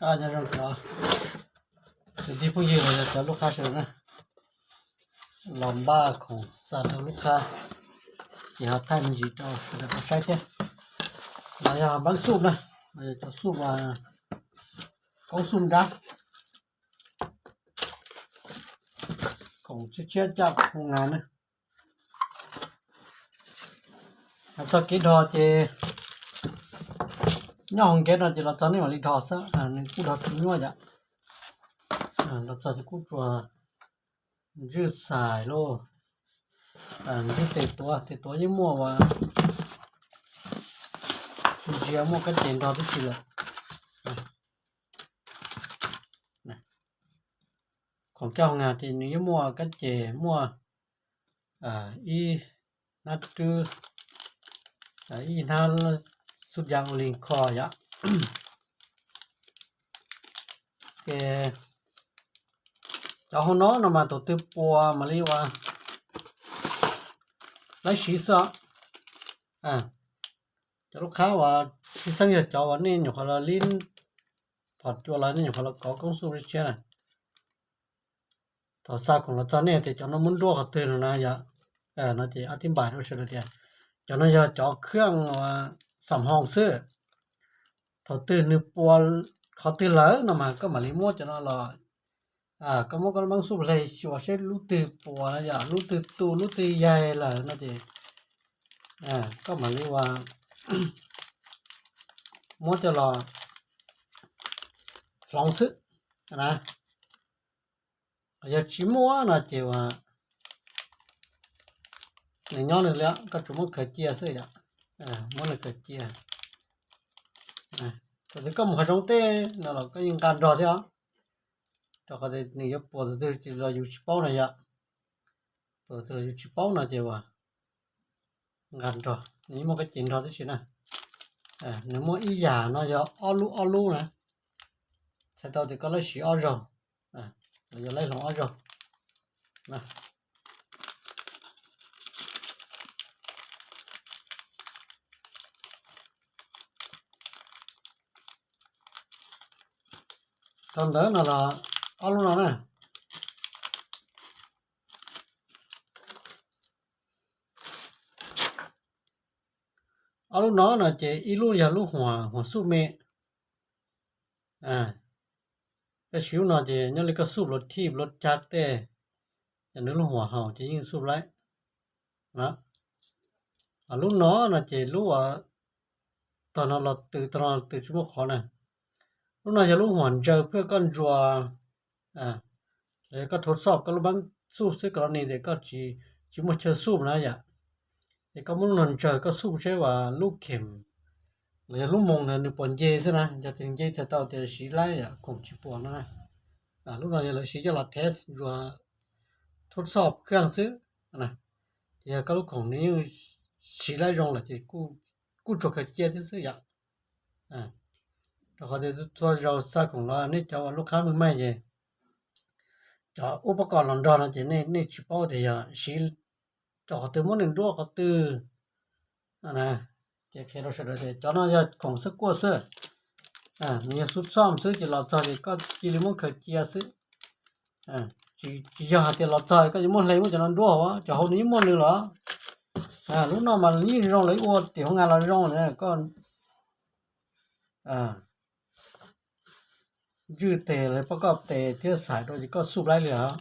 Nyob zoo cov kwv tij phooj ywg los yog cov lub qhab sawv daws na, los npaj khoom xa rau lub qhab, ces ho thaij me ntsis rau sawv daws tau saib thiab. Los yog npab xuj na, los yog cov xuj, koob xuj nrab, khoom tshiab tshiab caj hoo nas na. Los txog kev dhos ces nyob hauv kev no ces los txog nej mam li dhos xwb, nws kuj dhos tsis nyuaj yom. Los txog ces kuj tsuas ntswj xais lauj, ntswj tes tuav, tes tuav yeej muaj ua ntsia muaj kab ces nrog tib si lawm. Khoom coj hoo nas ces nws yeej muaj kab ces muaj ib hnab rwb, ib hnab xub ya ua li kho yom. Ces cov hauv no no mas thaum twg puas mam li ua laib siv xwb. Cov lub qhab uas tsis xeeb yog cov uas nej nyuam qhuav los lib phom cua los nej nyuam qhuav los kov koob xuj tshiab na. Thaum xa khoom los txog nej tias cov no muab nruab qhov twg no na yom, no ces ob tib npais rau sawv daws tias cov no yog cov khaj xam hoo xwb. Thaum twg nws puas qhov twg lawm no mas koj mam li muab cov no los, koj muab koj lub npab xuj hle xyuas seb lub twg puas no yom, lub twg tu lub twg yaig lawm no ces koj mam li ua muab coj los hloov xwb na. Yog tsis muaj no ces uas nws nyob nws li, koj tsuas muab khaws cia xwb yom. Muab nws khaws cia. Thaum twg koj mus hav zoov tej no los koj yeej nqa nrog thiab os, rau qhov tias nws yuav puas tus twg los yus tsis paub no yom. Puas tus twg los yus tsis paub no ces uas nqa nrog, nws yeej muaj kab ces nrog tib si na. Nws muaj ib yam no yog ob lub ob lub na, txhais tau tias koj laib siv ob zaug, los yog laib hloov ob zaug. Rau ntawd no los ob lub no na. Ob lub no no ces ib lub yog lub huam, huam xuj me. Koj siv lub no ces nyob li koj xuj pluav thij pluav cag tej, ces nws lub huam haum ces yeej xuj laib. Lub no no ces lub uas tog no los tws, tog no los tws tsis muaj qhov na. Lub no yog lub huam ntsaws phwj koj ntsuas, los yog koj thav xob koj lub npab xuj xwb, koj los ni tias koj tsis muaj chaw xuj na yom, es koj muab lub no ntsaws koj xuj seb uas lub khem los yog lub moos ntawd nws puas nce xwb na. Yog tias nce txhais tau tias siv laib yom, khoom tsis puas no na. Lub no yog lawv siv coj los test ntsuas thav xob khaj xwb. Ces yog koj lub khoom nws yeej siv laib zoo lawm ces kuj tsuas khaws cia thiab xwb yom. Rau qhov tias txhua zaus xa khoom los nej cov uas lub qhab maj maj ces cov ub pob kos los nrog no ces nej tsis paub tias yog siv rau qhov twg, muab nws nruab qhov twg. Ces qhia rau sawv daws tias cov no yog khoom xab kuaj xwb, nws yog xub txhoj xwb ces los txog ces koj cia li muab khaws cia xwb. Tsis yog hais tias los txog koj yuav muab hle muab cov no nruab hauv, cov hauv nws yeej muaj nws los. Lub no mas yeej zoo lawv ua tim hoo nas los zoo na, koj ntswj tes lawv pab koj tes thiab xais rau ces koj xuj laib li os.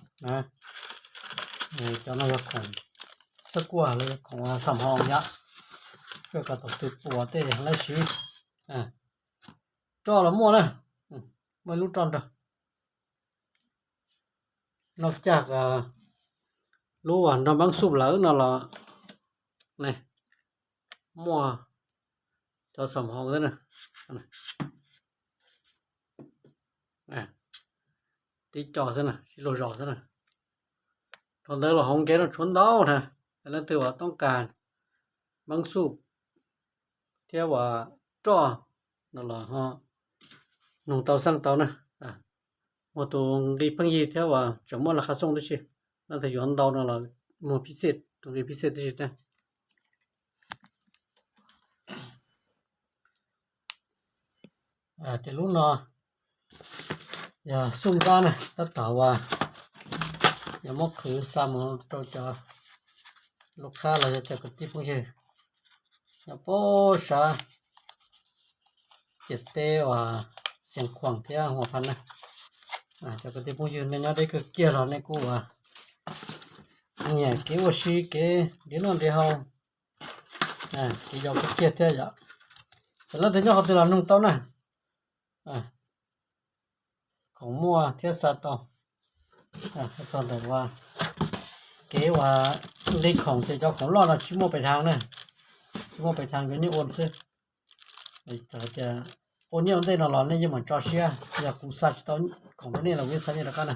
Cov no yog khoom xab kuaj los yog khoom xam hoo yom, pab kom thaum twg puas tej laib siv. Roj los muaj na, muaj ib lub roj nrog. Noj caj lub uas nrog npab xuj lawm no los muaj cov xam hoo xwb na. Tib co xwb na, sib luag zos xwb na. Rau ntawd los hauv kev no tshuav ntau na, leej twg uas toob kas npab xuj thiab uas roj no los ho nug tau xaj tau na. Muaj tus nqi pheej yig thiab uas tseem muaj laj qhab xooj tib si, leej twg yuav ntau no los muaj phij xej, tus nqi phij xej tib si thiab. Ces lub no Yog xub ntab na, tab tom uas yog muab qhwv xa mus rau cov lub qhab los yog cov kwv tij phooj ywg nyob puag sab ciam teb uas Xiav Khuam thiab Huas Phas na. Cov kwv tij phooj ywg nej nyob deb kawg kiag los nej kuj uas nyiam kev ua si kev nrhiav noj nrhiav haus, kev yau kawg kiag thiab yom. Ces leej twg nyob qhov twg los nug tau na, khoom muaj thiab xa tau. Txog ntawm uas kev uas li khoom ces cov khoom loj no tsis muaj pes thas na, tsis muaj pes thas, yuav nyiaj ua xwb. Txawm tias ua nyiaj ua ntej no los nej yeej meem tso siab, yog kuv xa tsis tau khoom rau nej los kuv yeej xa nyiaj rov qab na.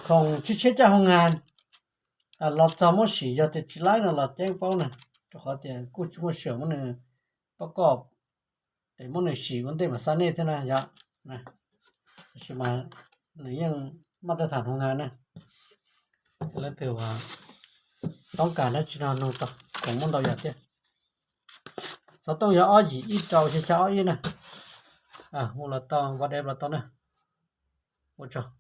Khoom tshiab tshiab caj hoo has los txog muab sim yog tias tsis laib no los ceeb paub na, rau qhov tias kuj tsis muaj sij hawm muab nws pab koj es muab nws sim ua ntej mas xa nej thiab na yom. Tab sis mas nws yeej maj tab tham hoo has na. Leej twg uas toob kas dab tsi no nug tau, khoom muaj ntau yam thiab. Xov tooj yog ob yim ib rau xya xya ob ib na. Hu los tau, WhatsApp los tau na. Ua tsaug.